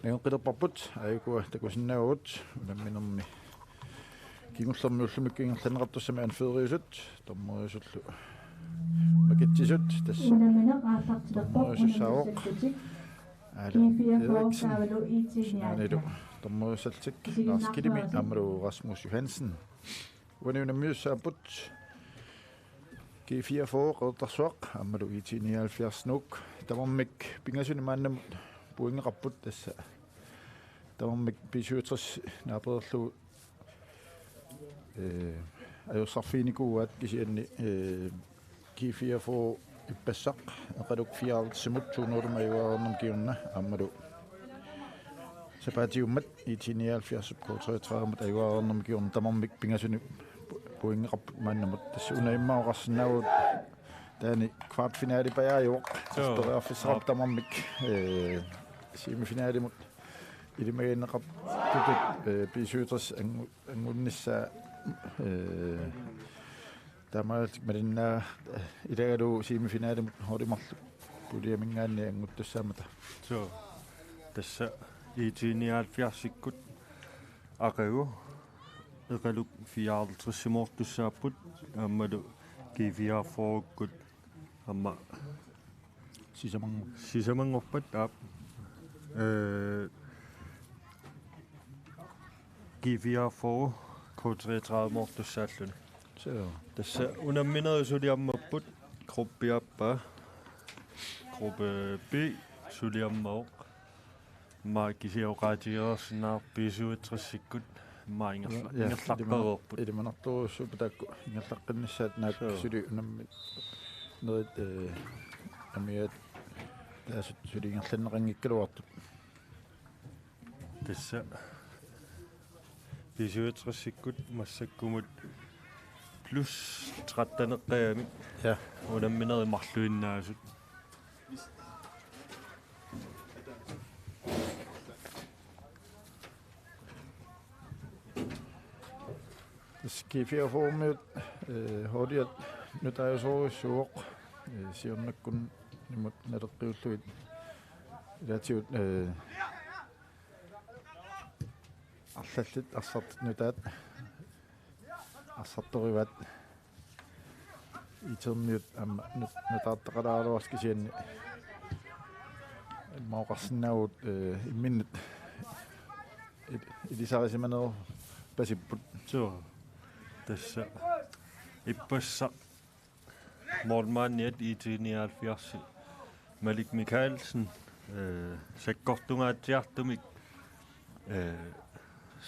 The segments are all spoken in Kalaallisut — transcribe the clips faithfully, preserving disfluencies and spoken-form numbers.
Nangaqqilerparput, aajukua takusinnaavugut, unamminermi kingullermi ullumikkut ingerlanneqartussamik anføreriusut, dommeriusullu makitsisut, tassa Unammineq aallartilerpoq, dommeriusussaavoq. Unammissallutik. Aala G fire K Eriksen, Kaavalu I T nioghalvfjerds. Sinaanilu dommeriussallutik, Lars Kilimi, aammalu Rasmus Johansen. Uani unammiussaapput G fireogfyrre Qeqertarsuaq aammalu I T nioghalvfjerds Nuuk. Tamarmik pingasuni maannamut pointeqarput, tassa tamarmik B syvogtres naapereerlugu, eh, ajorsarfiginikuuaat, kisianni, eh, G fireogfyrre ippassaq Eqaluk fireoghalvtredsimut to nul ajugareernermut kingorna aammalu sapaatiummat I T nioghalvfjerdsip K treogtredive ajugareernermut kingorna tamarmik pingasuni pu-, pointeqarput maannamut. Tassa una immaqa oqarsinnaavugut taanna kvartfinalipajaajuvoq. Joo. Tassa periarfissaqarput tamarmik, eh, semifinalimut ilimagineqartutut, eh, B syvogtres angu-, angunnissaa, eh, taamaalillutik malinnaa, eh, ilagalugu semifinalimut holdi marluk puljeminngaanniit annguttussaammata. Joo. Tassa I T nioghalvfjerdsikkut aqagu Eqaluk fireoghalvtredsimoortussaapput aammalu G fireogfyrrekkut aamma sisamanngor-, sisamanngorpat, aap. Eh, G fireogfyrre K treogtredivimoortussaalluni. Joo. Tassa unamminerit suli ammapput, gruppiaappaa. Gruppe B suli ammavoq. Immaqa kisianni oqaatigereersinnaavarput B syvogtresikkut immaqa ingerla-, ja, ingerlaqqereerput. Ilimanartorujussuupput taakku ingerlaqqinnissaat, naak, joo, suli unamminerit, eh, amigaataasut suli ingerlanneqanngikkaluartut. Tassa B syvogtresikkut massakkumut plus tretten eqqagamik. Ja. Unamminerit marluinnaasut. Tassa G fireogfyrremiut, eh, holdiat nutaajusorujussuuvoq, eh, siornakkunninnut naleqqiullugit ilaatigut, eh, arlallit arsartut nutaat arsartorivaat. Itermiut aamma nut-, nutaartaqalaaraluarsi, kisianni immaqa oqarsinnaavugut, eh, imminnut il-, ilisarisimanerpasipput. Joo. Tassa ippassaq målmandiat I T nioghalvfjerds, Malik Mikaelsen, eh, sakkortungaatsiartumik, eh,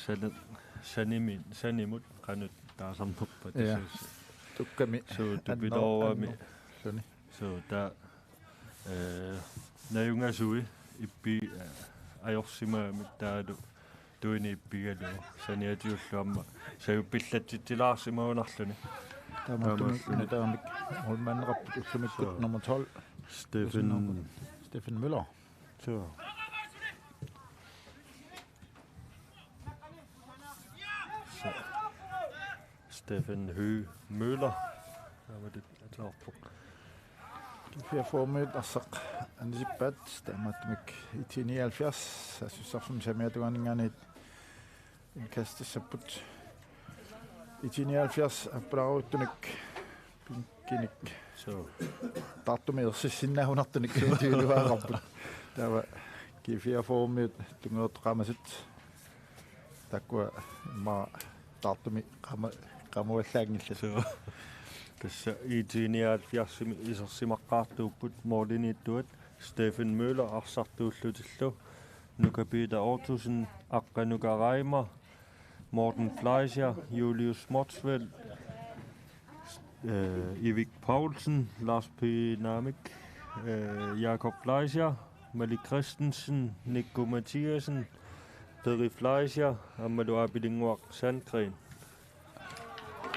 sani-, sanimi-, sanimut qanoq taasarnerpa, ja, tassa. Tukkami. Suu, anno-, tupiloorami. Annolluni. Suu, taava, eh, najungasui ippi-, eh, ajorsimagamik taavalu tuini ippigalugu saniatigut aamma sajuppillattitsilaarsimagunarluni. Taamaattumik, taamaattumik. Taamaattumik målmandeqarput ullumikkut. Joo. Nummer tolv. Stephen. Stephen Møller. Joo. Stephen Høgh Møller. Taamaattumik atuarpoq. G fireogfyrremiut arsaq anisippaat, taamaattumik I T nioghalvfjerds saassussarfimmi samiatungaaninngaanniit indkastissapput. I T nioghalvfjerds appalaarujuttunik bænkinik. Joo. Taartumik ersissinnaagunartunik tiguaqqaarput. Taava G fireogfyrremiut tunngavittut qaamasut. Taakkua immaqa taartumik qaama-, qaamallaanngillat. Joo. Tassa I T nioghalvfjerdsimi isersimaqqaartuupput, målimiittuat Stephen Møller arsartuullutillu, Nuka Peter Ottosen, Aqqa Nuka Reimer, Morten Fleischer, Julius Motzfeldt, eh, Ivik Paulsen, Lars P. Namik, eh, Jakob Fleischer, Malik Christensen, Nico Mathiassen, Peri Fleischer aammalu Aapilinnguaq Sandgreen.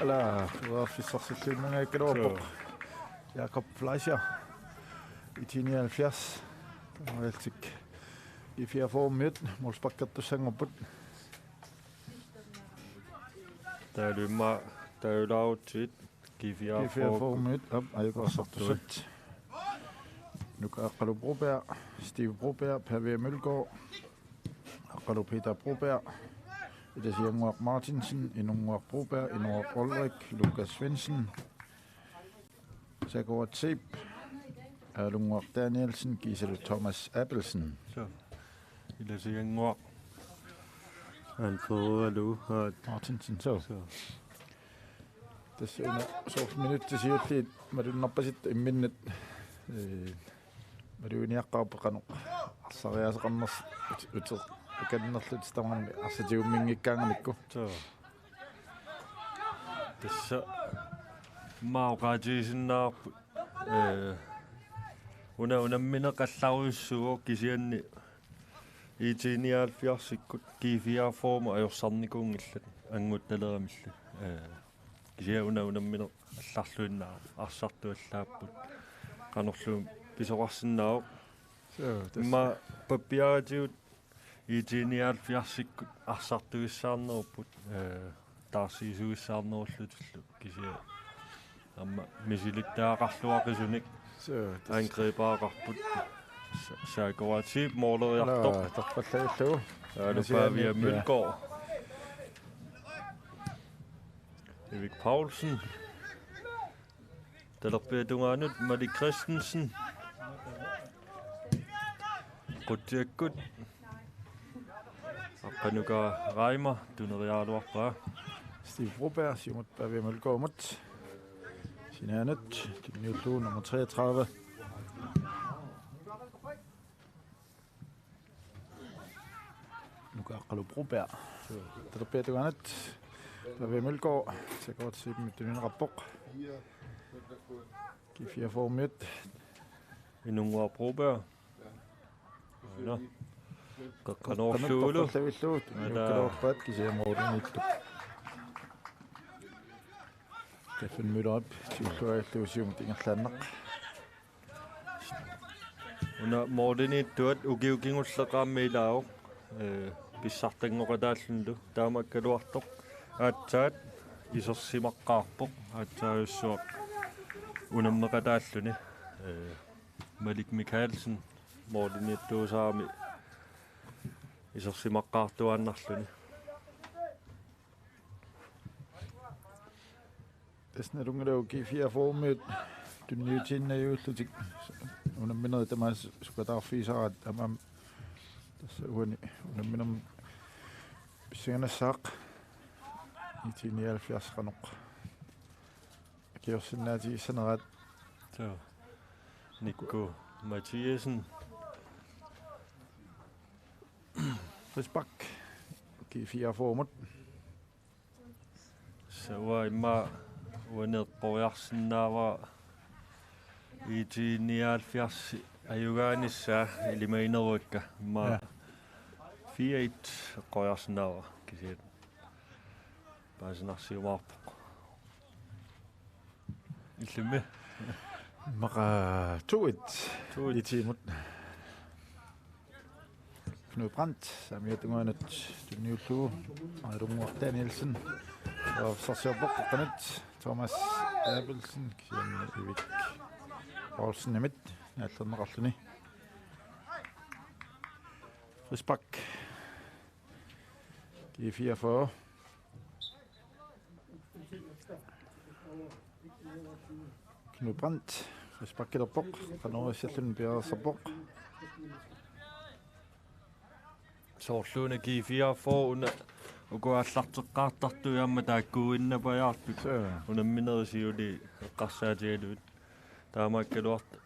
Ala, uerfissarsilluinnangaikkaluarpoq. Joo. Jakob Fleischer. I T nioghalvfjerds. Taamaalillutik G fireogfyrremiut målsparkertussanngorput. Taavalu immaqa taagulaarutsigit G fireogfyrre. G fireogfyrremiut, aap, ajoqersortussat. Nuka Aqqalu Broberg, Steve Broberg, Pavia Mølgaard, Nukaqqalu Peter Broberg, Ilasiannguaq Martinsen, Inunnguaq Broberg, Inunnguaq Ulrik, Lukas Svendsen, Sakuat Seep, Aalunnguaq Danielsen, Gisela Thomas Abelsen. So. Ilasiannguaq. Alfredalu, aat. Martinsen, so. So. Tassa una soorlu minutsit siulliit malunnarpasittoq imminnut, ee, maluginiaqqaarpoq qanoq arsariaaseqarnersoq uti-, uti-, uterneqarnerlutik tamarmik arsaq tigumminngikkaangamikku. So. Tassa immaqa oqaatigisinnaavarput, ee, una unammineq allarujussuuvoq kisianni IT nioghalvfjerdsikkut G fireogfyrre ajorsarnikuunngillat anguttaleramillu. Ee, kisianni una unammineq allarluinnaq arsartuallaapput. Qanorluunniit pisoqarsinnaavoq. So, tassa. Immaqa pappiaratigut IT nioghalvfjerdsikkut arsartugissaarnerupput, ee, taarsiisugissaarnerullutillu kisianni aamma misilittagaqarluaqisunik. So, tassa. Angriberaqarput. Sa-, Sakuat Seep måleriartoq. Aa, tarpallavillugu. Aalu Pavia Mølgaard. Erik Paulsen. Talerpiata tungaanut Malik Christensen. Qutsiakkut. Aqqanuka Reimer tuneriaraluarpaa. Steve Broberg, siumut Pavia Mølgaardimut. Sinaanut, tunniullugu nummer treogtredive. Nukaqqalu Broberg. Talerpiata tungaanut. Pavia Mølgaard. Sakuat Seepimit tunineqarpoq. G fireogfyrre-miut. Inunnguaq Broberg. Aana. Qeqqanoorlugu. Qeqqanut tappallavillugu. Aana. Tunniukkaluarpaat kisianni målimiittoq Steffen Møllerip tigulluarillugu siumut ingerlaannaq. Una målimiittuat ukiut kingulleq aamma ilaavoq, ee, pissartanngoqataallunilu. Taamaakkaluartoq aatsaat isersimaqqaarpoq aatsaarujussuaq unammeqataalluni. Ee, Malik Mikaelsen målimiittuusarami isersimaqqaartuaannarluni. Tassa nalunngilagut G fireogfyrre-miut tunniutiinnajuullutik unamminerit tamaasa sukataarfigisaraat, aamma tassa uani unamminermi pissanganassaaq IT nioghalvfjerds qanoq akiorsinnaatigissagara. So. Nikku Mathiassen. Frisbak. G fireogfyrre-mut. Tassa uanga immaqa uani eqqoriarsinnaavara IT nioghalvfjerds ajugaanissaa ilimagineruakka. Immaqa, ja, fire et eqqoriarsinnaavara kisianni paasinarsiumaarpoq. Illimmi? Immaqa to et. To et. IT-mut. Knud Brandt, saamiata tungaanut tunniullugu. Aalunnguaq Danielsen. Arsarsiorpoq qeqqanut. Thomas Abelsen, kisianni Erik Poulsenimit naallerneqarluni. Frisbak. G fireogfyrre. Knud Brandt, frisbakkilerpoq, qanoq issalluni piareersarpoq. Soorluuna G fireogfyrre una uku aallarteqqaartartut aamma taakkuuinnapajaartut. Suu. Unamminerit siuliini eqqarsaatigalugit. Taamaakkaluartoq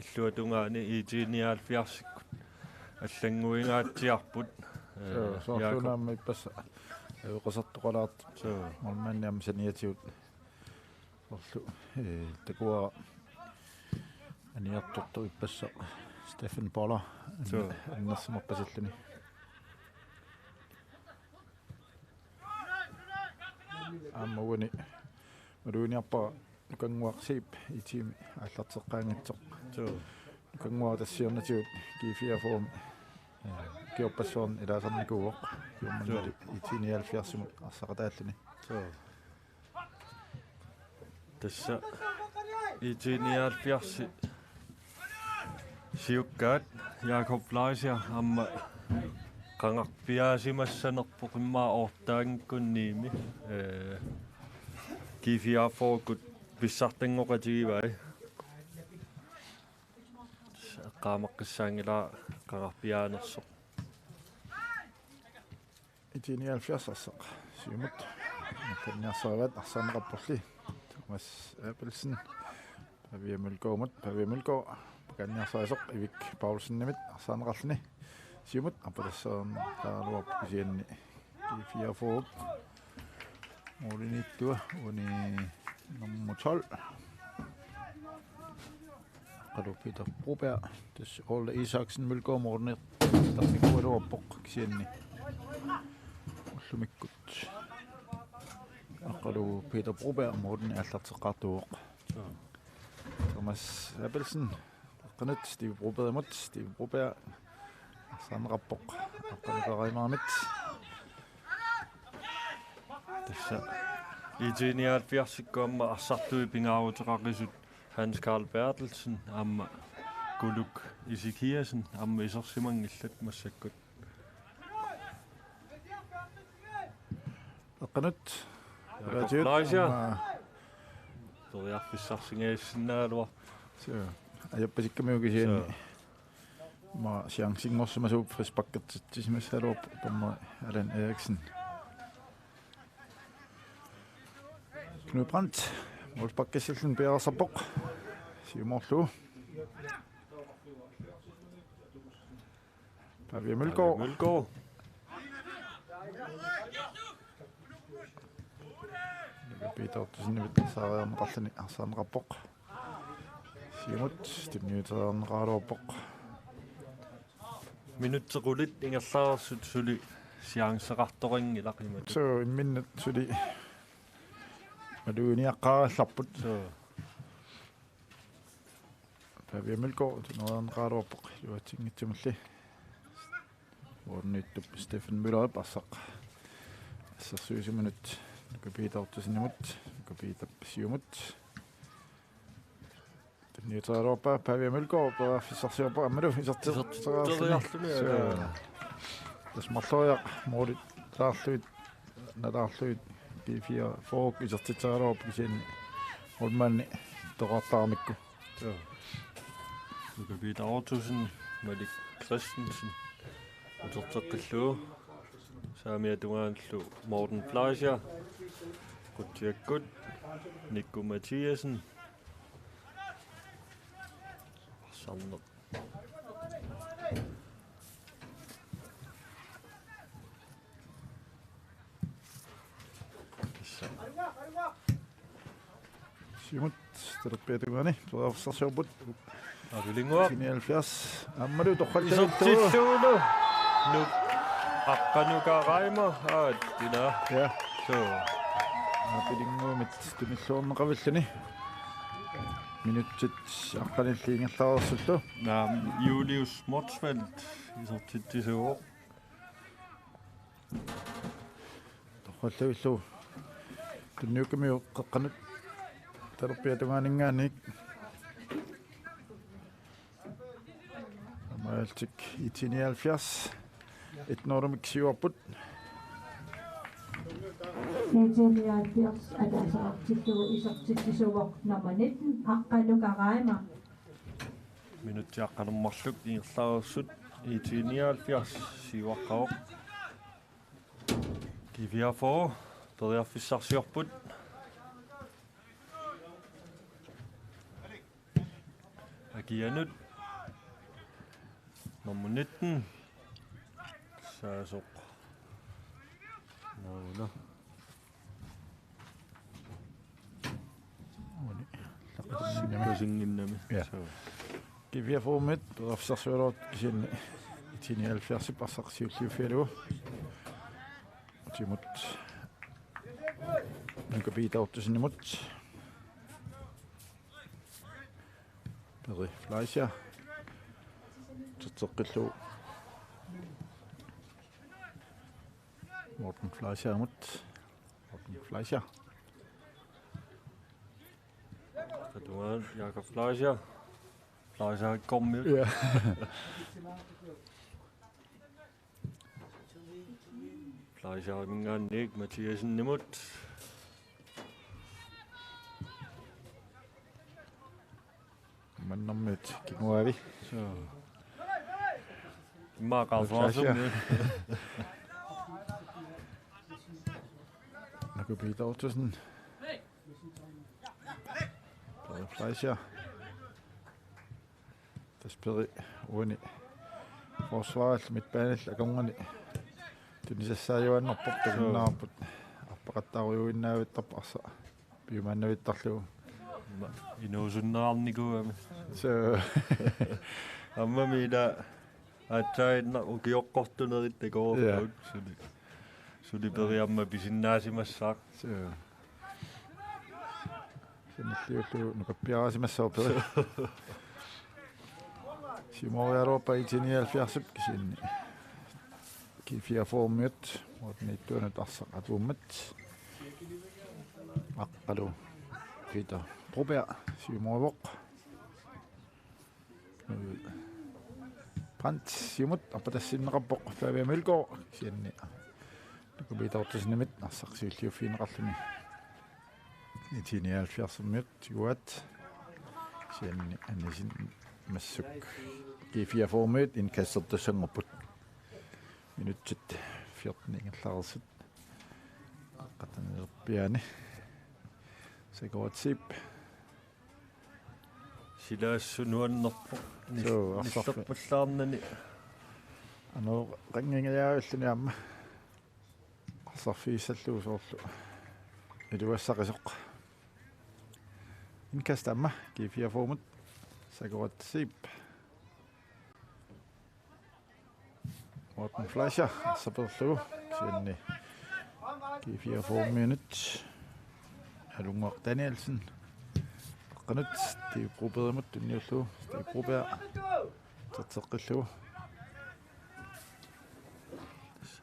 illuatungaani IT nioghalvfjerdsikkut allannguingaatsiarput. Suu, ee, soorluuna Jakob. Aamma ippassaq ajoqersortoqalaartoq. Suu. Målmandip aamma saniatigut. Soorlu, ee, takuara aniartortoq ippassaq Steffen Boller an-, suu, annersimarpasilluni. Aamma uani maluginiarpara Nukannguaq Zeeb IT-mi aallarteqqaanngitsoq. Suu. Nukannguaq tassa siornatigut G fireogfyrre-mi, ee, ukiorpassuarni ilaasarnikuuvoq. Suu. Siornali IT nioghalvfjerds-imut arsaqataalluni. Suu. Tassa IT nioghalvfjerds siukkaat Jakob Fleischer aamma Qangarpiaasimassanerpoq immaqa otte-nngikkunniimmi. Ee, G fireogfyrrekut pissartanngoqatigivai. Eqqaamaqqissaanngilara qangarpiaanersoq. I T nioghalvfjerds arsaq. Siumut. Pakanniarsarivaat arsaanneqarporli. Thomas Abelsen. Pavia Mølgaardimut. Pavia Mølgaard. Pakanniarsarisoq Ivik Paulsenimit arsaanneqarluni. Siumut. Arpalassaareerluarpoq kisianni. G fireogfyrre. Målimiittua. Uani nummer tolv. Aqqalu Peter Broberg, tassa Orla Isaksen Mølgaard målini aallartikkualuarpoq kisianni. Ullumikkut Aqqalu Peter Broberg målini aallarteqqaartuuvoq. Thomas Abelsen, aqqanut Steve Brobergimut, Steve Broberg, arsaanneqarpoq, Aqqalu Karaimamit. Tassa I T nioghalvfjerdsikkut aamma arsartui pingaaruteqaqisut Hans Karl Berthelsen aamma Kuluk Ezekiassen aamma isersimanngillat massakkut. Aqqanut. Jakob Fleischer. Aamma periarfissarsingaassinnaagaluarpoq. Suu. Ajappasikkamiuk kisianni. Suu. Aamma chancingorsimasuuvoq frisparkertitsisimassaagaluarpoq dommeri Allan Eriksen. Knud Brandt, målsparkissalluni piareersarpoq. Siumoorlugu. Pavia Mølgaard. Mølgaard. Peter Ottosenimit saariarneqarluni arsaanneqarpoq. Siumut, tunniuteriarneqaraluarpoq. Minutsit qulit ingerlareersut suli chanceqartoqanngilaq imatut. Suu, imminnut suli maluginiaqqaarallarput. Suu. Pavia Mølgaard, tunniuteriarneqaraluarpoq, iluatsinngitsumilli. Uunniittup Steffen Møllerip arsaq. Assersuisimanut Nuka Peter Ottosenimut, Nuka Peter siumut. Tunniuteriaraluarpaa Pavia Mølgaard, periarfissarsiorpoq aammalu isertitseriarluni. Isertitseriarluni, suu. Jaa. Tassa marloriarlugit, taarlugit, nalaarlugit, G fireogfyrre isertitseriaraluarpoq kisianni målmandi toqartaramikku. Jaa. Nuka Peter Ottosen, Malik Christensen, uterteqqillugu. Saamiata tungaanullu Morten Fleischer, Kutsiakkut, Nikku Mathiassen, Sarneq. Siumut, talerpiata tungaani, periarfissarsiorput. Apilinngua. Sinialfias. Aammalu torrallugu. Isertillugulu. Nu. Aqqalu Karaima. Aat, tina. Ja. Suu. Apilinngumit tunilluarneqavilluni. Minutsit aqqanilli ingerlareersullu. Naam, Julius Motzfeldt isertitsisuuvoq. Torrallugillu. Tunniukkamiuk qeqqanut. Talerpiata tungaaninngaanniit. Aamma aaltik I T nioghalvfjerds. Et nul-imik siuarput. I T nioghalvfjerds ataaseq artillugu isertitsisuuvoq nummer nitten, Aqqalu Karaima. Minutsit aqqaneq-marluk ingerlareersut I T nioghalvfjerds siuaqqavoq. G fireogfyrre, periarfissarsiorput. Akianut. Nummer nitten. Saasoq. Nå, nå. Uani. Sippasinginnami. Ja. Suu. G fireogfyrre-mit, periarfissarsiorlutik kisianni I T nioghalvfjerds-ip arsaq siulliuffigalugu. Utimut. Nuka Peter Ottosenimut. Peri Fleischer. Uterteqqillugu. Morten Fleischerimut. Morten Fleischer. Katuan Jakob Fleischer. Fleischer kommer. Ja. Aisaamingaanniit Mathiassenimut. Mannermiut kinguaavi. Suu. Immaqa Fleischer. Qaarsuarsuarmi. Naku Peter Ottosen. Fleischer. Tassa Peri uani forsvarip midtbanep akornanni tunisassaajuaannarpoq, takunnarput arpaqattaarujuinnavittarpoq arsaq piumaannavittarlugu. Ma-, inuusunnerarnikuugami. Suu. Aammami ila aatsaannguaq ukioqqortunerit takoorpagut. Ja. Suli. Suli Peri aamma pisinnaasimassaaq. Suu. Sanilliullugu nukappiarisimassaaq Peri. Siumoriaraluarpaa I T nioghalvfjerdsip kisianni G fireogfyrremiut målimiittuanut arsaq atuummat. Aqqalu Peter Broberg siumorivoq. Brandt siumut arpatassinneqarpoq, Fabian Mølgaard kisianni Naku Peter Ottosenimit arsaq siulliuffigineqarluni. I T nioghalvfjerdsimiut tiguaat. Kisianni anisinneqarsimasoq G fireogfyrremiut indkastertussanngorput. Minutsit fjorten ingerlareersut. Qatanilerpiaani. Sakuratip. Silaassut nuannerpoq. Nis-, suu, arsarfi-, nillerpallaarnani. Anooqanngingajaavilluni aamma. Arsarfigissallugu soorlu iluassaqisoq. Indkast aamma G fireogfyrremut. Sakuratip. Morten Fleischer, arsaq peerlugu, kisianni G fireogfyrremiunit. Alunnguaq Danielsen. Qanut, Steve Brobergimut tunniullugu, Steve Broberg. Terteqqillugu.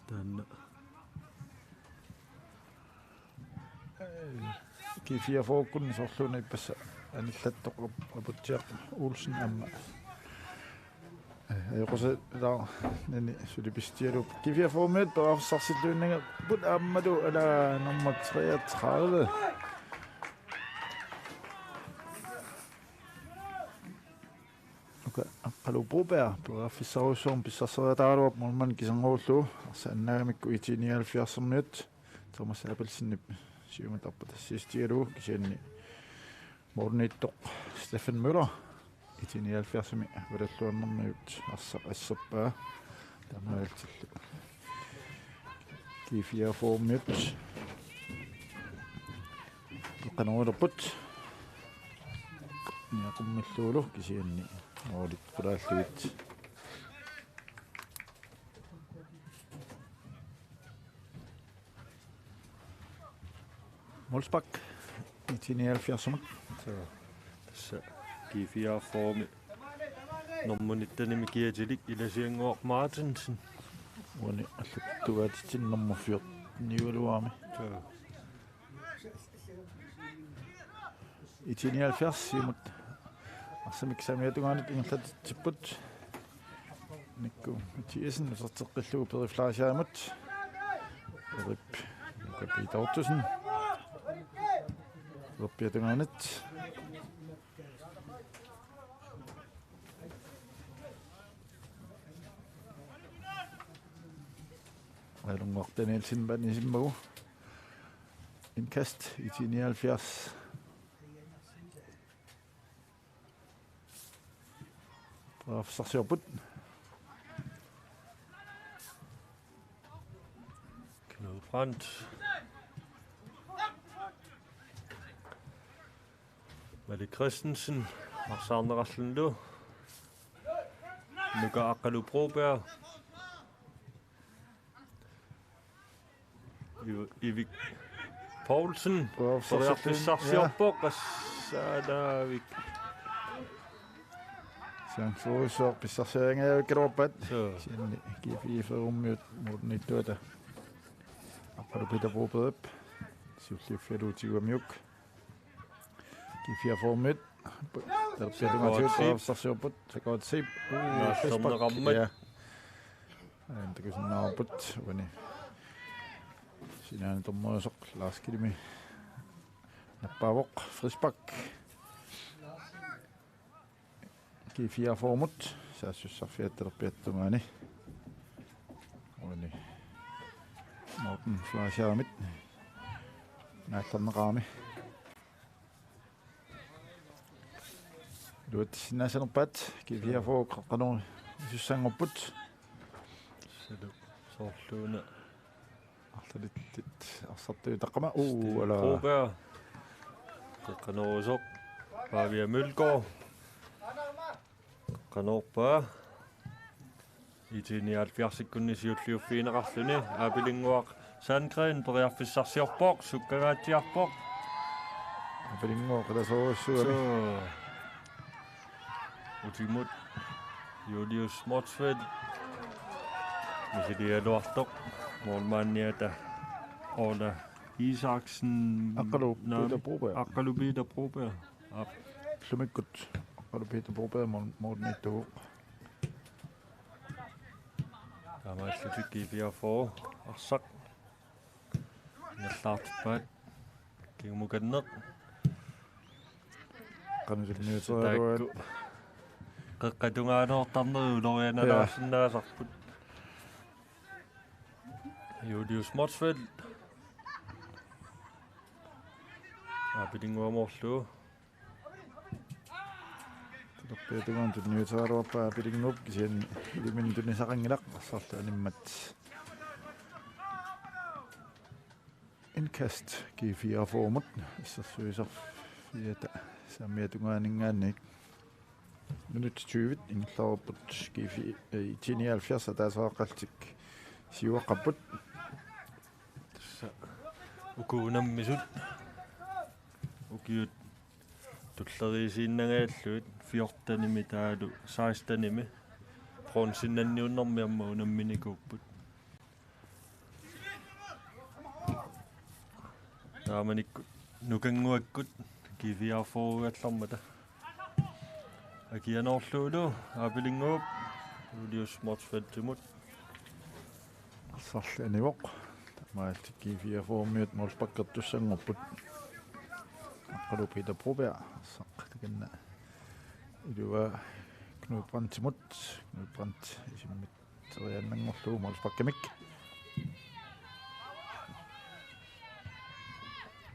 Taanna. G fireogfyrrekkunni soorluuna ippassaq anillattoq Aputsiaq Olsen aamma. Ajoqusertaarnani suli pissutigalugu. G fireogfyrremiut periarfissarsilluinnarput aammalu ala nummer treogtredive. Uka Aqqalu Broberg periarfissarujussuarmik pissarseriataaraluarpoq målmandip kiserngoruullugu. Arsaq annaagamikku I T nioghalvfjerdsimiut. Thomas Abelsenip siumut arpatassiissutigalugu kisianni målimiittoq Steffen Møller. I T nioghalvfjerdsimi valulluarnermiut arsaq asserpaa. Taamaalillutillu G fireogfyrremiut. Qanoq ilerput. Niaqummillugulu kisianni målit qulaallugit. Målspark. I T nioghalvfjerdsimi. Suu. Tassa G fireogfyrremi nummer nittenimi kiatilik Ilasiannguaq Martinsen. Uani allattugaatitsinnut nummer fjorten-iugaluarami. Suu. I T nioghalvfjerds siumut arsamik saamiata tungaanut ingerlatitsipput. Nikku Mathiassen uterteqqillugu Peri Fleischerimut. Perip Nuka Peter Ottosen. Perpiata tungaanut. Alunnguaq Danielsen panisimmagu. Indkast I T nioghalvfjerds. Periarfissarsiorput. Knud Brandt. Malik Christensen. Arsaarneqarlunilu. Nuka Aqqalu Broberg. Iv-, Ivik Poulsen. Periarfissarsiorpoq, ja. Periarfissarsiorpoq, qassaalaavik. Sansuusoq pissarsiarinngilagut kaluarpat. Suu. Kisianni G fireogfyrremiut målimiittuata. Aqqalu Peter Brobergip. Siulliuffigalugu tiguamiuk. G fireogfyrremiut. Perpiata tungaatigut Sakuratip. Periarfissarsiorput. Sakuratip. Uu, naallerneqarmat. Ja. Aana takusinnaavarput uani. Sinaani dommerusoq Lars Kilimi nappaavoq frispark. G fireogfyrre-mut saassussarfiata talerpiata tungaani. Uani Morten Fleischermit naallarneqarami. Iluatsinnaasanerpaat G fireogfyrre qeqqanoorusussanngorput. Salu soorluuna arlalittit arsartuutaqqama. Uu, Steen ala. Broberg. Qeqqanoorusoq. Pavia Mølgaard. Qeqqanoorpaa. IT nioghalvfjerds-ikkunni siulliuffigineqarluni. Aapilinnguaq Sandgren periarfissarsiorpoq, sukkangaatsiarpoq. Aapilinnguaq qilasoorujussuugami. Suu. Utimut Julius Motzfeldt. Misiligaluartoq. Målmandiata Orla Isaksen. Aqqalu Naam. Peter Broberg. Aqqalu Peter Broberg. Aap. Ullumikkut Aqqalu Peter Broberg mål-, målmandiuvoq. Taamaallutik G fireogfyrre arsaq ingerlaartippaat. Kingumukanneq. Qanilimiuterialuaat. Taakku qeqqata tungaanoortarnerit ulorianalaarsinnaasarput. Julius Motzfeldt. Aapilinnguaq moorlugu. Talerpiata tungaanut tunniuteriaraluarpaa Aapilinnguup, kisianni iliminut tunisaqanngilaq, arsarlu animmat. Indkast G fireogfyrre-mut, assersuisarfiata saamiata tungaaninngaanniit. Minut tyve ingerlareerput G fire, eh, IT nioghalvfjerds ataaseqaqaltik siuaqqapput. Tassa uku unammisut. Ukiut tulleriisiinnangajallugit fjortenimi taavalu sekstenimi bronzenniunnermi aamma unamminikuupput. Taamanikkut nukannguakkut G fireogfyrre-ugallarmata. Akianoorlugulu Aapilinnguup Julius Motzfeldtimut. Arsarlu anivoq. Taamaallutik G fireogfyrre-miut målsparkertussanngorput. Aqqalu Peter Broberg. Arsaq takanna iluaa Knud Brandtimut. Knud Brandt isimmiteriaannanngorlugu målsparkimik.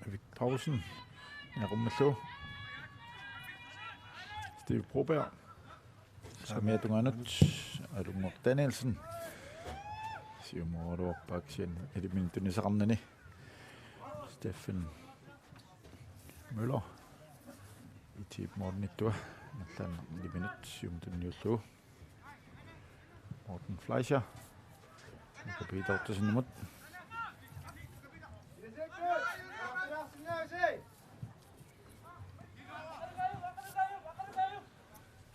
Erik Paulsen. Naqummillu. Steve Broberg. Saamiata tungaanut Alunngortaq Danielsen. Siumooraluarpaa kisianni iliminut tunisaqarnani. Steffen Møller. IT-p målmandittua. Nallaan iliminut siumut tunniullugu. Morten Fleischer. Peter Ottosenimut.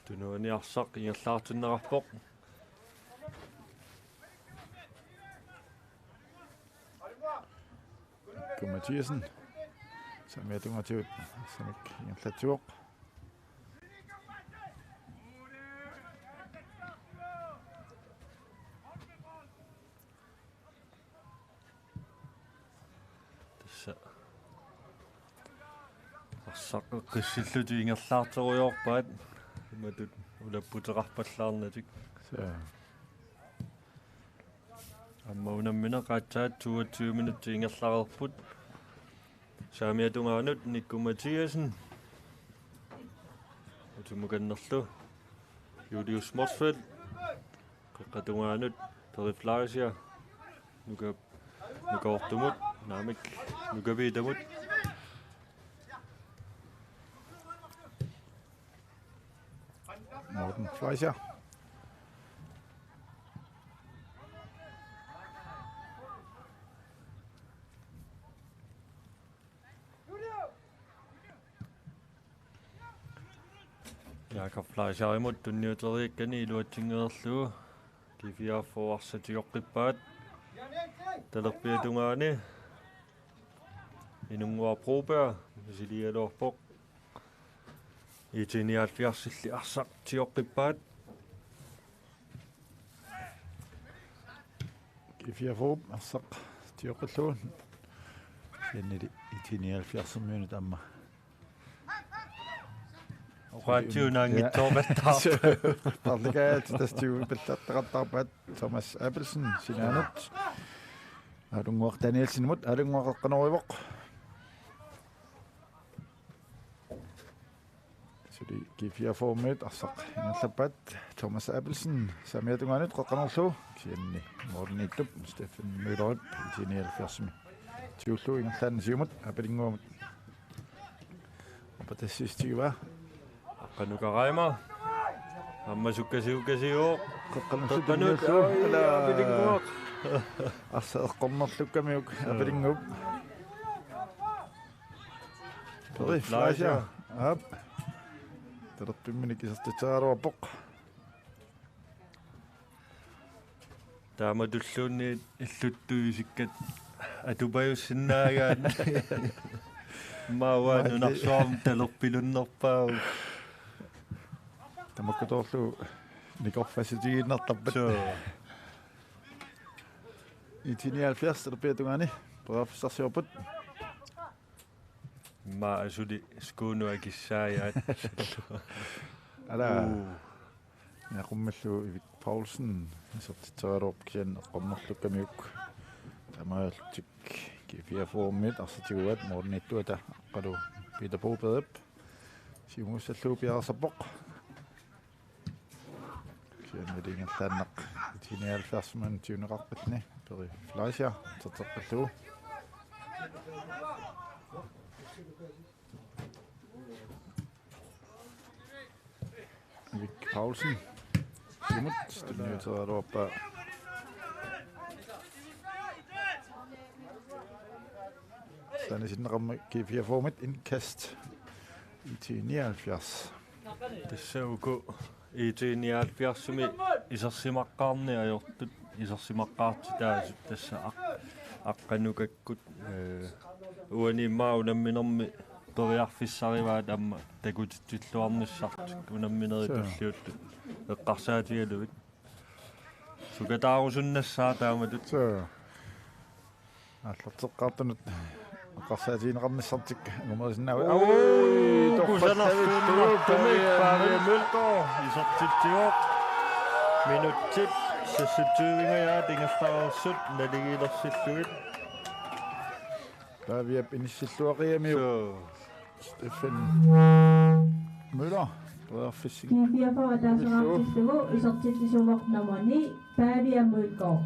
Tunuani arsaq ingerlaartinneqarpoq. Mikku Mathiassen. Saamiata tungaatigut arsamik ingerlatsivoq. Tassa arsaq eqqissillutik ingerlaartorujoorpaat imatut ulapputeqarpallaarnatik. Suu. Aamma unammineq aatsaat toogtyve minutsit ingerlareerput. Saamiata tungaanut Mikku Mathiassen. Utimukannerlu Julius Motzfeldt. Qeqqata tungaanut Peri Fleischer. Nuka-, Nuka Ortumut, naamik, Nuka Piitamut. Morten Fleischer. Jakob Fleischerimut tunniuteriikkani iluatsinngereerlugu. G fireogfyrre arsaq tioqqippaat. Talerpiata tungaani Inunnguaq Broberg misiligaluarpoq. IT nioghalvfjerds-illi arsaq tioqqippaat. G fireogfyrre arsaq tioqqillugu. Kisiannili IT-nioghalvfjerdsermiunit aamma oqaatsiunaanngitsoorpattaarpoq. Parlikaat tassa tigupallattarpaat. Thomas Abelsen sinaanut. Alunnguaq Danielsenimut, Alunnguaq eqqanorivoq. Suli G fireogfyrremiut arsaq ingerlappaat. Thomas Abelsen saamiata tungaanut qeqqanorlugu. Kisianni målimiittup Steffen Møllerip IT-nioghalvfjerdsimi tigullugu ingerlaannaq siumut Aapilinnguamut. Aappatassis tigua. Aqqanukarama. Aamma sukkasiukasiuvoq. Qeqqanut. Qeqqanut. Tigullugu. Aa, Aapilinnguaq. Arsaq eqqornerlukkamiuk Aapilinnguup. Peri Fleischer. Aap. Talerpimminik isertitseraluarpoq. Taamatulluunniit illuttut isikkat atupajussinnaagaat. Maava nunarsuarmi talerpilunnerpaavoq. Tamakkutoorlugu nikorfassutigiinnartarpat. Suu. IT-nioghalvfjerds talerpiata tungaani periarfissarsiorput. Immaqa suli skuunut akissaajaat. Ala. Uu. Niaqqummillu Erik Poulsen isertitseraluarpoq kisianni eqqornerlukkamiuk. Taamaalillutik G fireogfyrremiut arsaq tiguaat, målimiittuata Aqqalu Peter Brobergip siumuussallugu piareersarpoq. Kisiannili ingerlaannaq IT-nioghalvfjerdsimiunut tiguneqaqqilluni Peri Fleischer iserteqqillugu. Erik Poulsen. Siumut tunniuteriaraluarpaa. Sanisinneqarmat G fireogfyrremiut indkast. IT-nioghalvfjerds. Tassa uku IT-nioghalvfjerdsimi isersimaqqaarneq ajortut, isersimaqqaartitaasut tassa aq-, Aqqanukakkut, ee, uani immaqa unamminermi periarfissarivaat aamma takutitsilluarnissartik unamminerit. Suu. Tulliullutik eqqarsaatigalugit. Sukataarusunnassaaq taamatut. Suu. Aallarteqqaartunut eqqarsaatigineqarnissartik angumerisinnaavaat. Uu, uu, torrattartumik kusanartuinnartumik Pavia Mølgaard isertitsivoq. Minutsit seksogtyvingajaat ingerlareersut naligiilersillugit. Paviap inissilluaqigamiuk. Suu. Steffen Møller, periarfissaq. G fireogfyrre ataaseqartillugu isertitsisuuvoq nummer ni, Pavia Mølgaard.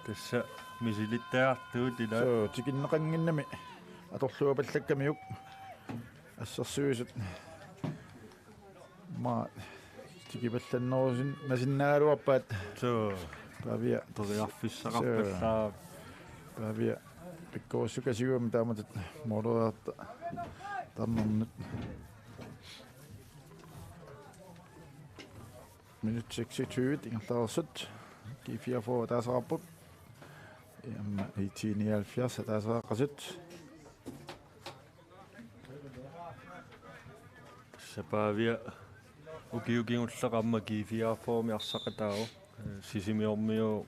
Tassa misilittagartugut ila. Suu, tikinneqannginnami atorluapallakkamiuk. Assersuisut. Immaqa tikipallannerusin masinnaagaluarpaat. Suu. Pavia. Periarfissaqarpallaaq. Suu. Pavia pikkorissukasigami taamatut måleriarta tarnernut. Minut seksogtyve ingerlareersut. G fireogfyrre ataaseqarput. Aamma IT-nioghalvfjerds ataaseqaqqasut. Tassa Pavia ukiut kingulleq aamma G fireogfyrremi arsaqataavoq. Sisimiormiu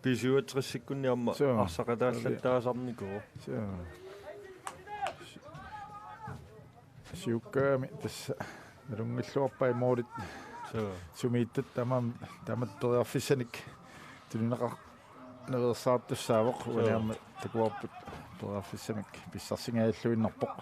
B syvogtresikkunni aamma. Suu. Arsaqataallattaasarnikuuvoq. Suu. Siukkaami tassa nalunngilluarpai målit. Suu. Sumiittut taama, taamatut periarfissanik tunineqar-, naveersaartussaavoq. Suu. Uani aamma takuarput periarfissamik pissarsingajalluinnarpoq.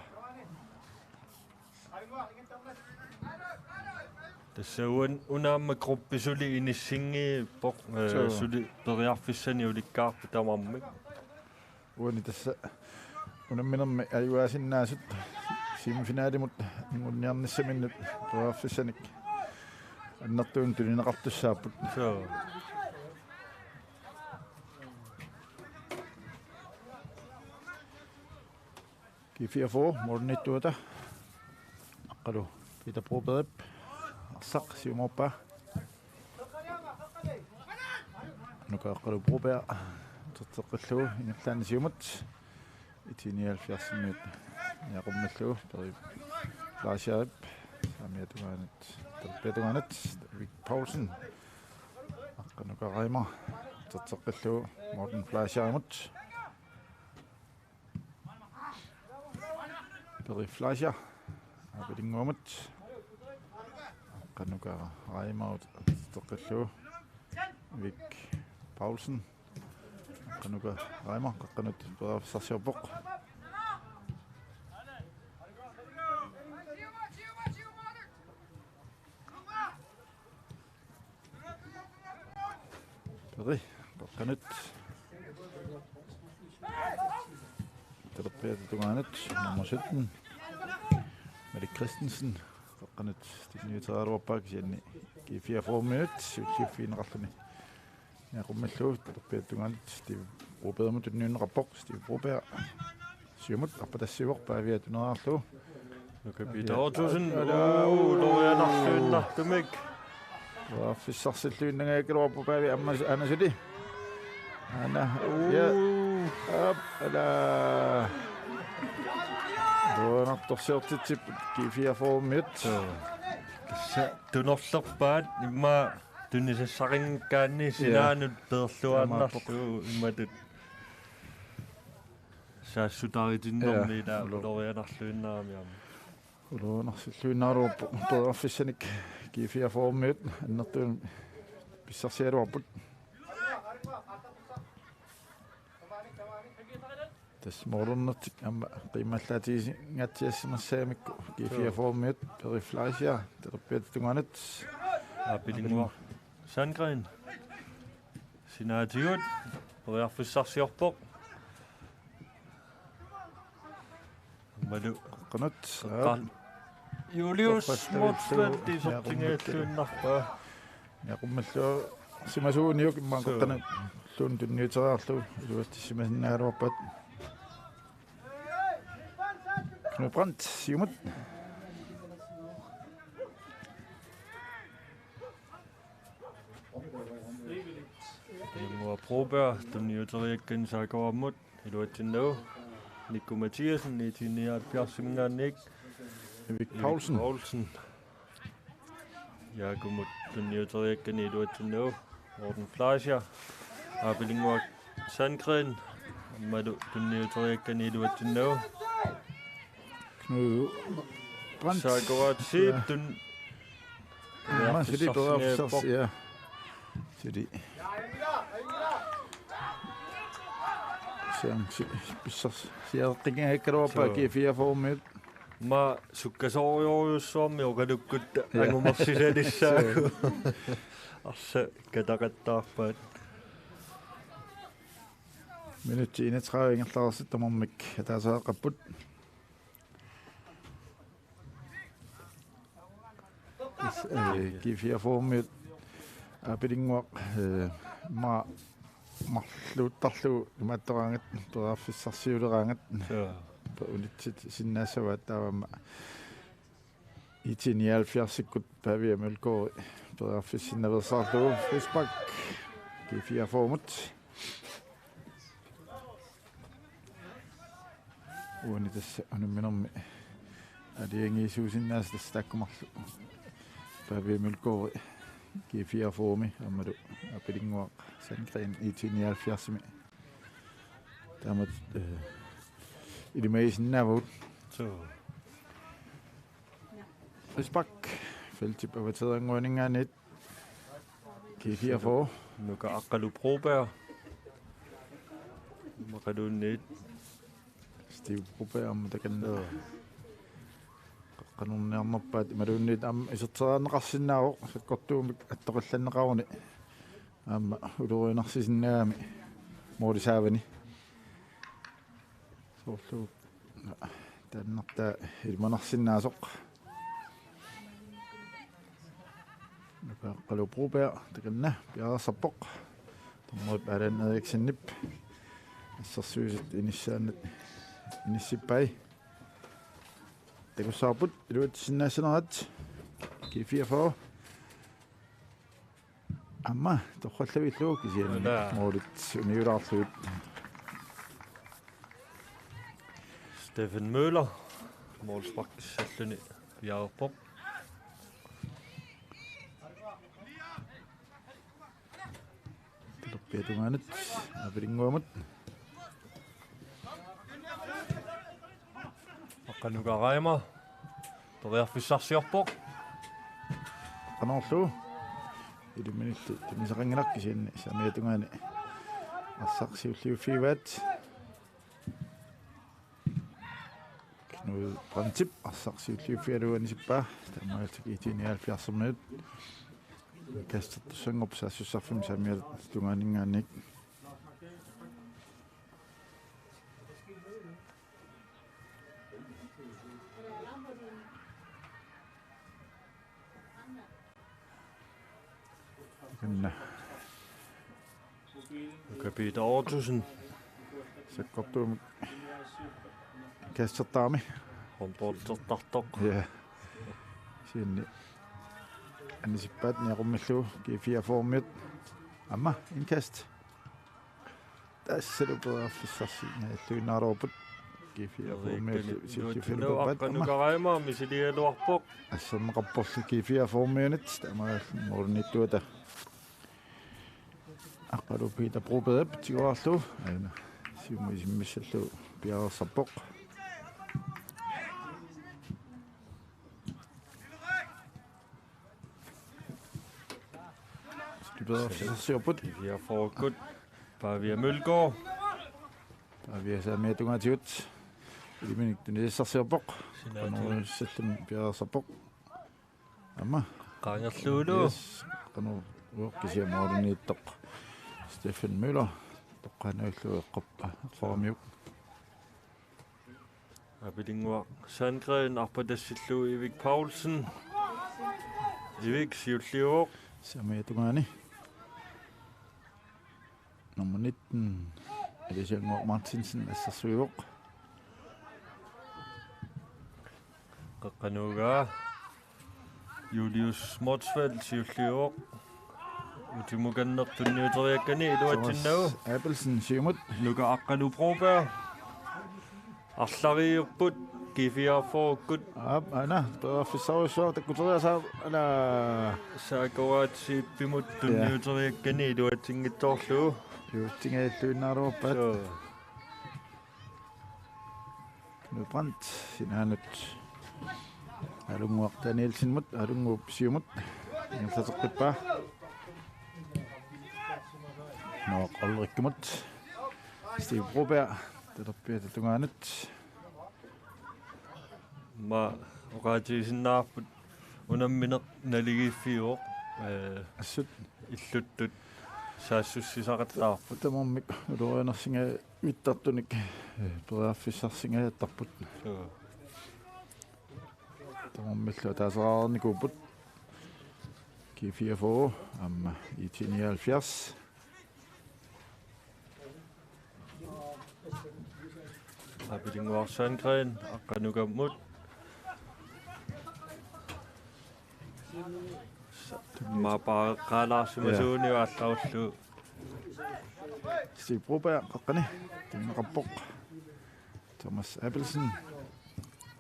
Tassa uan-, una aamma gruppi suli inissinngippoq, ee, suu, suli periarfissanik ulikkaarput tamarmik. Uani tassa unamminermi ajugaasinnaasut semifinalimut anguniarnissaminnut periarfissanik annertuumik tunineqartussaapput. Suu. G fireogfyrre, målimiittuata. Aqqalu Peter Brobergip arsaq siumoorpaa. Nuka Aqqalu Broberg iserteqqillugu ingerlaannaq siumut. IT-nioghalvfjerdsimiut niaqqummillugu Peri Fleischerip saamiata tungaanut, talerpiata tungaanut Erik Poulsen. Aqqanukarama iserteqqillugu Morten Fleischerimut. Peri Fleischer. Aapilinnguamut. Qanuka Reimer teqqillugu. Vik Paulsen. Qanuka Reimer, qaqqanut periarfissarsiorpoq. Peri, qaqqanut. Talerpiata tungaanut, nummer sytten. Malik Christensen, qaqqanut tunniuteriaraluarpaa kisianni G fireogfyrre-miut, siulliuffigineqarluni. Niaqqummillugu, talerpiata tungaanut, Steve Brobergimut tunniunneqarpoq, Steve Broberg. Siumut, arpatassiivoq, Pavia tuneraarlugu. Nuka Peter Ottosen. Alaa. Uu, ulorianarluinnartumik. Periarfissarsilluinnangajakkaluarpoq Pavia aamma s-, aana suli. Aana, ja. Uu. Aap, alaa. Ulorianartorsiortitsipput G fireogfyrre-miut. Suu. Tassa tunorlerpaat immaqa tunisassaqanngikkaanni, ja, sinaanut peerluaannarlugu. Taamaappoq. Imatut. Saassutaritinnermi, ja, ila ulo-, ulorianarluinnarami aamma. Ulorianarsilluinnaraluarpoq periarfissanik G fireogfyrre-miut annertuumik pissarsiaraluarput. Tassa moorornertik aamma qiimmallaatigisinngaatsiassimassagamikku G fireogfyrre-miut, Peri Fleischer, talerpiata tungaanut. Aapilinnguaq Sandgreen. Sinaatigut periarfissarsiorpoq. Aammalu qaqqanut. Qan-, Julius Motzfeldt isertinngilluinnarpaa. Niaqqummilluarsimasuuniuk immaqa, suu, qaqqanut tunniuteriarlugu iluatsissimasinnaagaluarpaat. Knud Brandt, siumut. Ilannguaq Broberg tunniuteriakkani S A K-mut iluatsinnagu. Nikku Mathiassen, nitten nioghalvfjerds-iminngaanniit. Erik Paulsen. Erik Paulsen. Jaakumut tunniuteriakkani iluatsinnagu. Morten Fleischer. Aapilinnguaq Sandgreen. Aammalu tunniuteriakkani iluatsinnagu. Knud Brandt. S A K-t siip, ja, tun-, aamma suli periarfissarsiorpoq. Periarfissarsi-, ja. Suli. Siam si-, pissarsiareqqikkaluarpaa, suu, G fireogfyrre-miut. Aamma sukkasoorujussuarmik oqalukkutta, ja, angumersisalissaagut. Suu. Arsaq kataqattaarpaat. Minutsit enogtredive ingerlareersut tamarmik ataaseqarput. Tassa, eh, G fireogfyrre-miut aapilinnguaq, eh, ma-, marluuttarlugu imaattoraangat, periarfissarsiuleraangat. Suu. Unitsitsisinnaassavaat, taava aamma I T nioghalvfjerds-ikkut Pavia Mølgaard periarfissinnaveersaarlugu. Frispark G fireogfyrre-mut. Uani tassa unamminermi aalajangiisuusinnaasat tassa taakku marluk. Pavia Mølgaard G fireogfyrre-mi aammalu aapilinnguaq Sandgreen I T nioghalvfjerds-imi. Taamatut, eh, ilimagisinnaavagut. Suu. Frispark feltip avatereernguaninngaanniit. G fireogfyrre. Nuka Aqqalu Broberg. Immaqaluunniit Steve Broberg aamma takanna. Joo. Qaqqanerniarnerpaat imaluunniit aamma iserteriarneqarsinnaavoq sakkortuumik attoqqillanneqaruni. Aamma ulorianarsisinnaagami moolisaavani. Soorlu taannartaa ilimanarsinnaasoq. Nuka Aqqalu Broberg takanna piareersarpoq. Dommerip Allan Eriksenip assersuisut inissaannut inissippai. Takussavarput iluatsisinnaassanerat. G fireogfyrre. Aamma torrallavillugit kisianni, alaa, moolit uniulaarlugit. Steffen Møller, målsparkissalluni piareerpoq. Talerpiata tungaanut, aapilinnguamut. Anuka Reimer periarfissarsiorpoq. Qanorlu. Iliminilli tunisaqanngilaq, kisianni saamiata tungaani arsaq siulliuffigivaat. Knud Brandtip arsaq siulliuffigalugu anisippaa. Taamaalilluni I T nioghalvfjerdsimiut kastertussanngorput saassussarfimmi saamiata tungaaninngaanniit. Takanna Nuka Peter Ottosen. Sakkortuumik kastertarami. Håndboldertartoq. Ja. Kisianni anisippaat niaqummillugu G fireogfyrremiut. Aamma indkast. Tassalu periarfissarsinngilluinnaareerput. G fireogfyrremiut siulliuffigaluppaat. Aqqanuka Reimer misiligaluarpoq. Asserneqarporli G fireogfyrremiunit. Taamaalilluni målimiittuata Aqqalu Peter Brobergip tiguarlu. Aana siumut isimmissallugu piareersarpoq. Periarfissarsiorput. G fireogfyrremiut. Pavia Mølgaard. Pavia saamiata tungaatigut. Iliminik tunisassarsiorpoq. Sinaatigut. Qanorlu sallum piareersarpoq. Aamma. Qaangerlugu. Yes. Qanoq uoq kisianni målimiittoq. Stefan Møller. Toqqaannarlugu eqqorpa. Eqqoramiuk. Apilinnguaq Sandgren arpatassillugu Erik Paulsen. Erik siulliuvoq. Saamiata tungaani. Nummer nitten, Alisiannguaq Martinsen, assersuivoq. Qaqqanuugaa Julius Motzfeldt siulliuvoq. Utimukanneq tunniuteriakkani iluatsinnagu. Thomas Abelsen siumut. Nuka Aqqalu Broberg. Arlariupput, G fireogfyrremiut. Aap, aana, periarfissarujussuaq takkuteriasaaq, ala. Saakkoraat Siipimut tunniuteriakkani iluatsinngitsoorlugu. Iluatsinngilluinnaareerpaat. Soo. Knud Brandt, sinaanut. Alunnguaq Danielsenimut, Alunnguup siumut. Ingerlateqqippaa. Noah Olrikimut. Steve Broberg, talerpiata tungaanut. Aamma oqaatigisinnaarput unammineq naligiiffiuvoq, ee, assut illuttut saassussisaqattaarput. Tamarmik ulorianersingaavittartunik, ee, periarfissarsingaajattarput. Soo. Tamarmillu ataaseqarnikuupput. G fireogfyrre, aamma I T nioghalvfjerds. Apilinnguaq Sandgren, Aqqanukamut. Maapaaqqaalaarsimasuuvoq. Ja. Aallarullugu. Steve Broberg, qaqqani. Tunneqarpoq. Thomas Abelsen.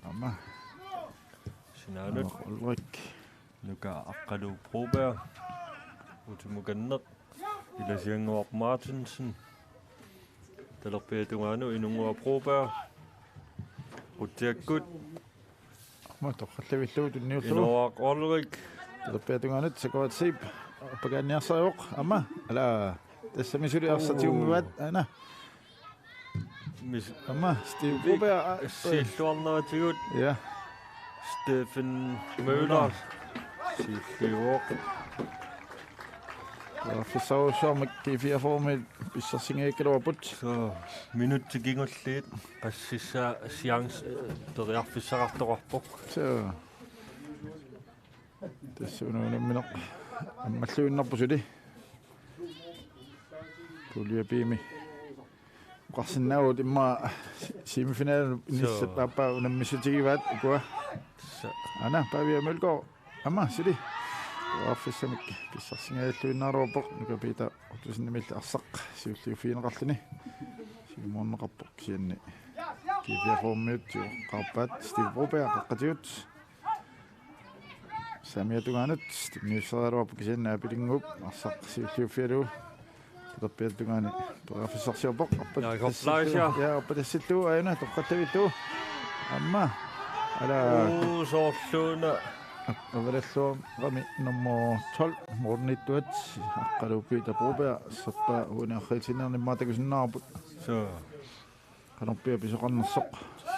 Aamma. Sinaanut. Ulrik. Nuka Aqqalu Broberg. Utimukanneq. Ilasiannguaq Martinsen. Talerpiata tungaanut Inunnguaq Broberg. Qutsiakkut. Aamma torrallavillugu tunniullugu. Inuaq Olrik. Talerpiata tungaanut Sakuat Siip. Appakaanniarsarivoq. Aamma. Ala. Tassami suli arsaq tigummivaat. Aana. Mis-, aamma, Steve Broberg, a-, siilluarneratigut. Ja. Stefan Møller. Siulliuvoq. Ja, periarfissarujussuarmik G fireogfyrremiut pissarsingajakkaluarput. Soo, minutsit kingulliit qassissaa chance, eh, periarfissaqartoqarpoq. Soo. Tassa una unammineq ammalluinnarpoq suli. Pulje B-mi oqarsinnaavugut immaqa semifinalimi. Soo. Nissap aappaa unammissutigivaat ukua. Tassa. Aana, Pavia Mølgaard. Aamma suli. Periarfissamik pissarsingajalluinnaareerpoq Nuka Peter Ottosenimilli arsaq siulliuffigineqarluni. Siumuunneqarpoq kisianni. G fireogfyrremiut qaappaat Steve Broberg qaqqatigut. Saamiata tungaanut tunniussagaluarpoq kisianni Apilinnguup arsaq siulliuffigalugu. Talerpiata tungaani periarfissarsiorpoq. Arpat-, Jakob tassillugu. Fleischer. Ja, arpatassillugu aajuna torrallavillugu. Aamma. Ala. Uu, soorluuna. Avalalluarami nummer tolv, Morten Ittuat, Aqqaluup Peter Broberg, sappaa uani arriitsinniarnermi takusinnaavarput. Suu. Qanorpiaq pisoqarnersoq.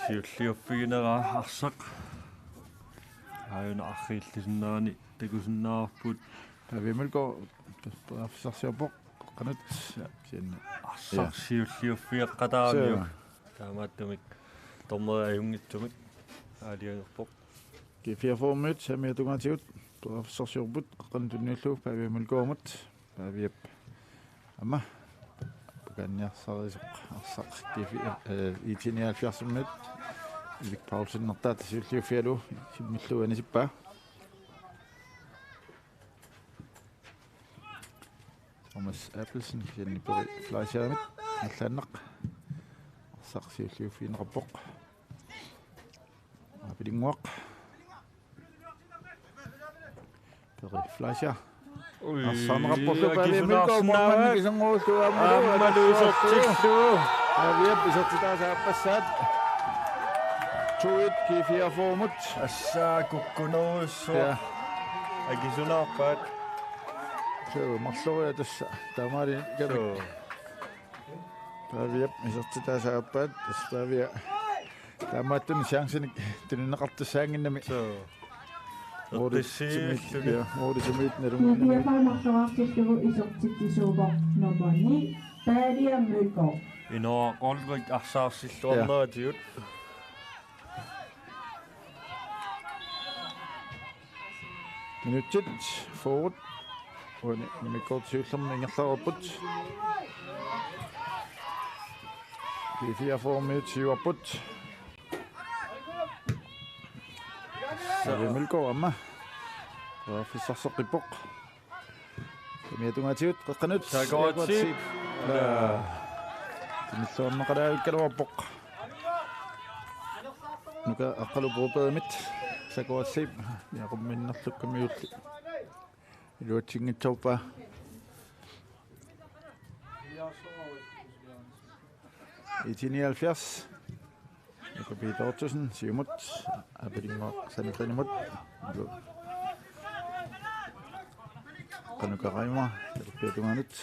Siulliuffiginera arsaq. Aajuna arriillisinnerani takusinnaavarput. Pavia Mølgaard, periarfissarsiorpoq, qanoq, kisianni. Arsaq. Ja. Siulliuffigeqqataaramiuk. Suu. Taamaattumik dommeri ajunngitsumik aalajangerpoq. G fireogfyrre-miut saamiata tungaatigut periarfissarsiorput, qeqqanut tunniullugu Pavia Mølgaardimut. Paviap aamma pukanniarsarisoq arsaq G fire, eh, I T nioghalvfjerds-imiut. Erik Paulsen nertaata siulliuffigalugu simmillugu anisippaa. Thomas Abelsen, kisianni Peri Fleischer-imit, allaannaq. Arsaq siulliuffigineqarpoq. Aapilinnguaq. Peri Fleischer. Ui, arsaq aamma qapporlu Pavia Mølgaard, akisunaarsinnaavaa. Aamma akisunaarsinnaavaa. Aammalu isertillugu. Paviap isertitaasa aappassaat. To et G fireogfyrre-mut. Tassa kukkunerujussuaq. Ja. Akisunaarpaat. Suu, marloriarlugu tassa taamaaliorami. Suu. Paviap isertitaasa aappaat, tassa Pavia taamaattunik chancinik tunineqartussaannginnami. Suu. Morten Schmidt, eqqissiilluni. Ja, Morten Schmidt, nalunngilaq. G fireogfyrre marloriartillugu isertitsisuuvoq nummer ni, Pavia Mølgaard. Inoa Olrik arsaarsilluarneratigut. Ja. Minutsit fyrre. Uani immikkoortoq siullermik ingerlareerput. G fireogfyrre-miut siuarput. Pavia Mølgaard aamma. Periarfissarseqqippoq. Saamiata tungaatigut, qeqqanut. Sakuratsi. Sakuratsi. Laa. Timilluarneqalaavikkaluarpoq. Nuka Aqqaluup Brobergimit. Sakuratsi. Niaqumminnerlukkamiulli iluatsinngitsoorpaa. I T nioghalvfjerds. Nuka Peter Ottosen, siumut, Aapilinnguaq Sandrinimut. Qanuka Reimer, talerpiata tungaanut,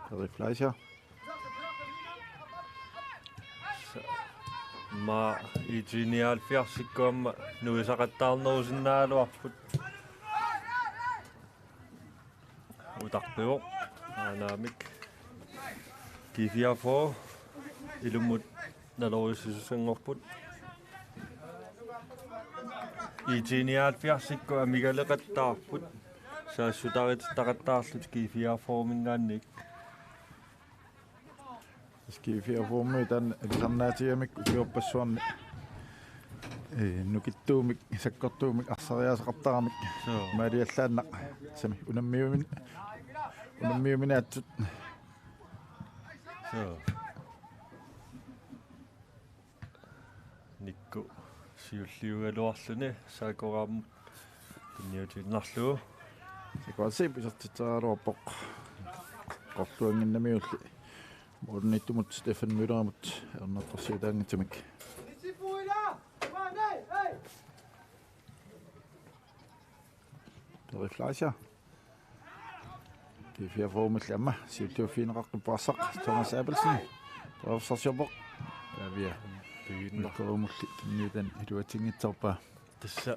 Peri Fleischer. Aamma I T nioghalvfjerds-ikkut aamma nuisaqattaarnerusinnaagaluarput. Utaqqivoq. Aanaamik. G fireogfyrre ilummut naloriussisussanngorput. I T nioghalvfjerds-ikkut amigaleqattaarput. Saassutaritittaqattaarlutik G fireogfyrre-minngaanniit. G fireogfyrre-miut taanna alisarnaatigamik ukiorpassuarni, ee, nukittuumik, sakkortuumik, arsariaaseqartaramik. Suu. Maaliallaannaq. Sami unammiumin-, unammiuminaatsut. Suu. Nikku siulliugaluarluni Sakuratsimut tunniutiinnarlugu. Sakuratsi isertitseriaraluarpoq. Qorluannginnamiulli. Morten-imut Stefan Møllerimut ajornartorsiutaanngitsumik. Peri Fleischer. G fireogfyrre-miulli aamma siulliuffigineqaqqippoq arsaq Thomas Abelsen. Periarfissarsiorpoq. Pavia. Piginna. Mølgaardimulli tunniutani iluatsinngitsoorpaa. Tassa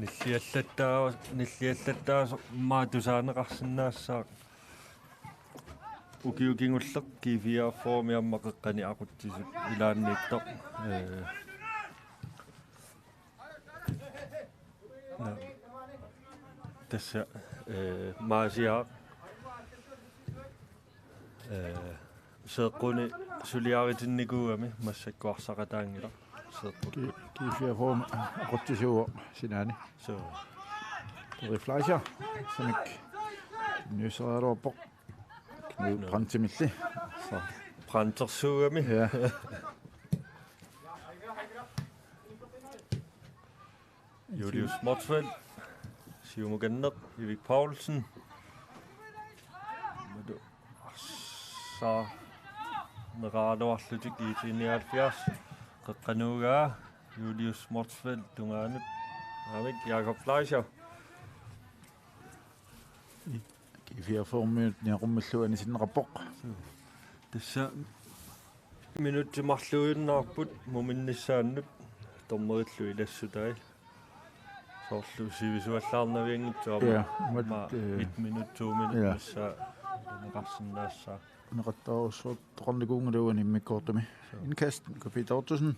nilliallattaa-, nilliallattaasoq immaqa tusaaneqarsinnaassaaq. Ukioq kingulleq G fireogfyrre-mi aamma qeqqani aqutsisut ilaanniittoq. Ee. Nå. Tassa, ee, Maasiaq, ee, seeqquni suliaritinnikuugami massakkut arsaqataanngilaq. Seeqqukkut. G-, G fireogfyrre-mi aqutsisuuvoq sinaani. Suu. Peri Fleischer, samik. Nuiseraluarpoq. Knud Brandtimilli. Så. Brandtersuugami. Ja. Julius Motzfeldt. Siumukanneq, Erik Paulsen. Matu. Arsaarneqaraluarlutik I T nioghalvfjerds. Qeqqanuugaa. Julius Motzfeldt tungaanut. Aamma Jakob Fleischer. G fireogfyrre-miut niaqummillu anisinneqarpoq. Tassa minutsit marluinnarput muminnissaannut dommerillu ilassutai. Soorlu sivisuallaarnavianngitsoq aamma. Ja, aamma, eh, et minut, to minut, ja, missaa neqarsinnaassaaq. Neqattaarussuartoqarnikuunngilagut immikkoortumi. Suu. Indkast, Peter Ottosen.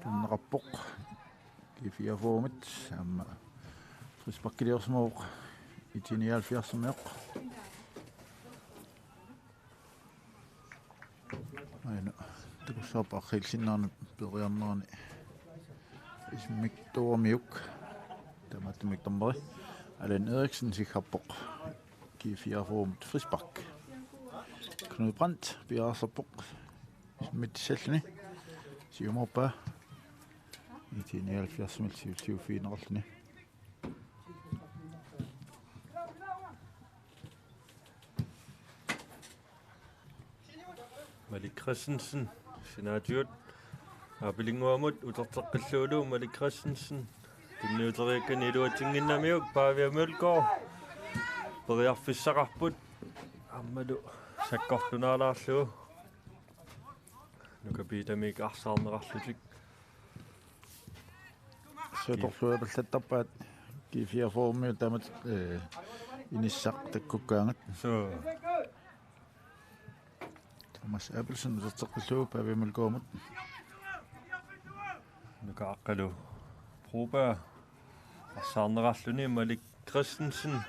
Tunneqarpoq. G fireogfyrre-mit aamma frisparkiliorsimavoq. I T nioghalvfjerds-imiuk. Aana takussavarput arriilsinnaanut peeriarnerani. Ismik Toormiuk. Tamattumik dommeri Allan Eriksen siggarpoq. G fireogfyrre-mit frispark. Knud Brandt piareersarpoq. Ismitsalluni. Siumorpa. I T nioghalvfjerds-imillu siulliuffigineqarluni. Malik Christensen, sinaatigut. Aapilinnguamut uterteqqillugu Malik Christensen. Tunniuteriakkani iluatsinnginnamiuk Pavia Mølgaard. Periarfissaqarput. Aammalu sakkortunaalaarlugu. Nuka Piitamiik arsaarneqarlutik. Siutorluapallattarpaat G fireogfyrre-miut taamatut, eh, inissaq takkukkaangat. Suu. Thomas Abelsen uterteqqillugu Pavia Mølgaardimut. Nuka Aqqalu Broberg arsaarneqarluni Malik Christensen.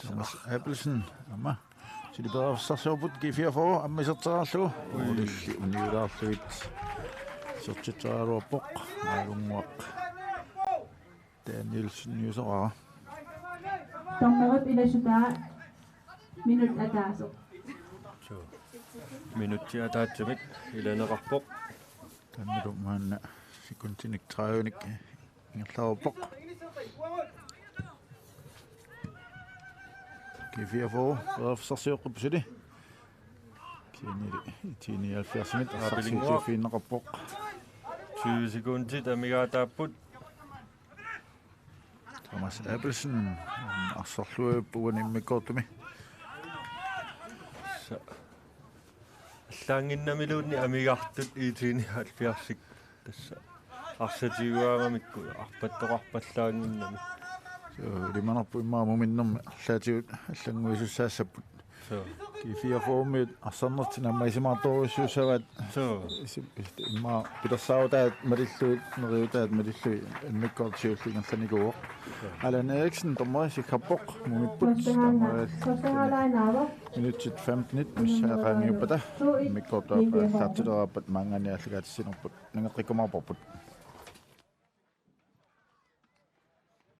Thomas Abelsen, aamma. Suli periarfissarsiorput G fireogfyrre, aamma iserteraarlugu. Ui. Målilli uniulaarlugit. Isertitseriaraluarpoq, Naalunnguaq Danielsen niusoqaaq. Dommerip ilassutaa minut ataaseq. Suu. Minutsit ataatsimik ilaneqarpoq. Taannalu maanna sekundinik tredivenik ingerlareerpoq. G fireogfyrre, periarfissarsioqqipput suli. Kisiannili I T nioghalvfjerds-imit arsaq siulliuffigineqarpoq. Tyve sekundit amigaataapput. Thomas Abelsen, arsarluarpoq uani immikkoortumi. Sa-, allaannginnamiluunniit amigartut I T nioghalvfjerds-ik. Tassa arsaq tiguaangamikku arpattoqarpallaannginnami. Suu, ilimanarpoq immaqa muminnermi arlaatigut allannguisussaassapput. Suu. G fireogfyrre-miut arsarnertik aamma isumaqartorujussuussavaat. Suu. Isim-, ist-, immaqa pilersaarutaat malillugit, neriutaat malillugit, immikkoortoq siulleq ingerlanikuuvoq. Suu. Allan Eriksen dommeri siggarpoq, mumipput, Første halvleg. Første halvleg, Narva. Minutsit femtenit missaa qaangiuppata. Immikkoortup aappaat aallartiteraarpat maanngaanniit aallakaatitsinerput nangeqqikkumaarparput.